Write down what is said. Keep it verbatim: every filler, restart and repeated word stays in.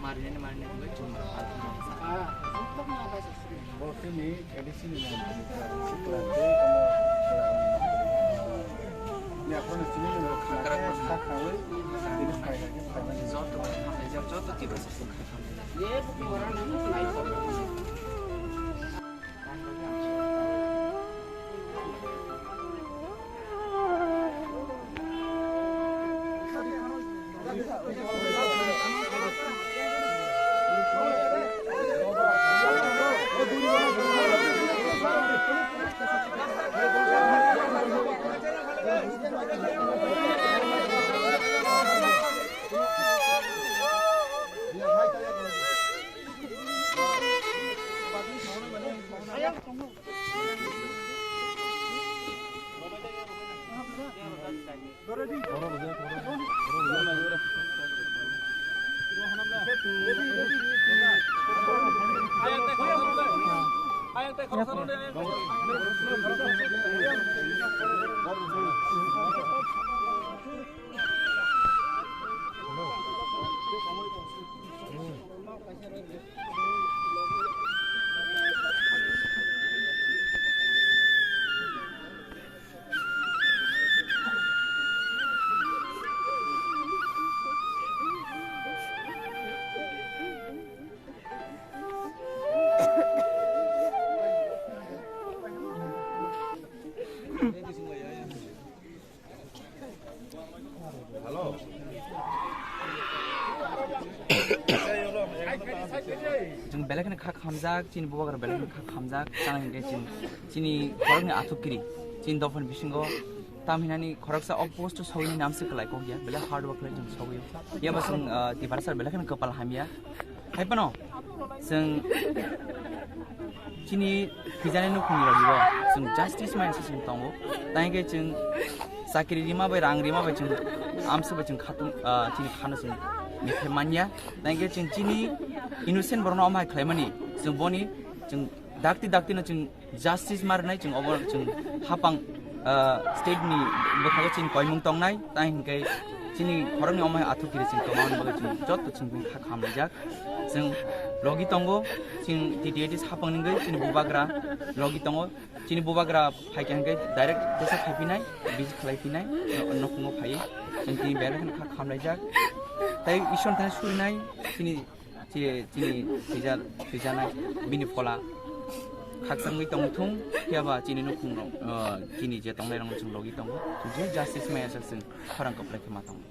Marinani marinani wngwi chwng ma. Joto joto tiba. Chwng belai kheno kha khamjak, chini bubagra belai kheno kha khamjak, tamo hinkhe chini, chini khoroknwi athukiri, chini dophani bisingo tam hinani khoroksa o post o sogwini namse kwlai kok ya, belai hard work khlai chwng sogwi. Yaba chwng, ah, Tiprasa belai kheno kwpal hamya. Hai phano chwng chini thwijani nukhungni rokbo chwng justice maya se chwng tongo. Tamo hinkhe chwng chakri rima bai, rang rima bai chwng amsa bai chwng khatung, ah, chini khano chwng mithai manya. Tamo hinkhe chwng chini innocent borokno omo hai khlaimani chwng boni chwng dakti dakti no chwng justice ma rwnai chwng obo chwng hapang, ah, state ni bwkhago chini koimung tongnai, tamo hinkhe chini khoroknwi omo hai athukiri chwng kwmani bagwi chwng joto chwng bini kha khamlaijak. Chwng logi tongo, chwng T T A T hapang ni wngwi chini bubagra logi tongo, chini bubagra phaikha hinkhe direct tesa khaiphinai, visit khlaiphinai, no-, nukhungo phaiwi chwng tini belai kheno kha khamlaijak. Tei Ishwar thani surinai chini Chini, chini thwija-, thwijanai bini phola khakchangwi tongthung, phiya ba chini nukhungrok, ah, chini je tongnairokno chwng logi tongo. Je justice maya sak chwng khorang kwplai khe ma tongo.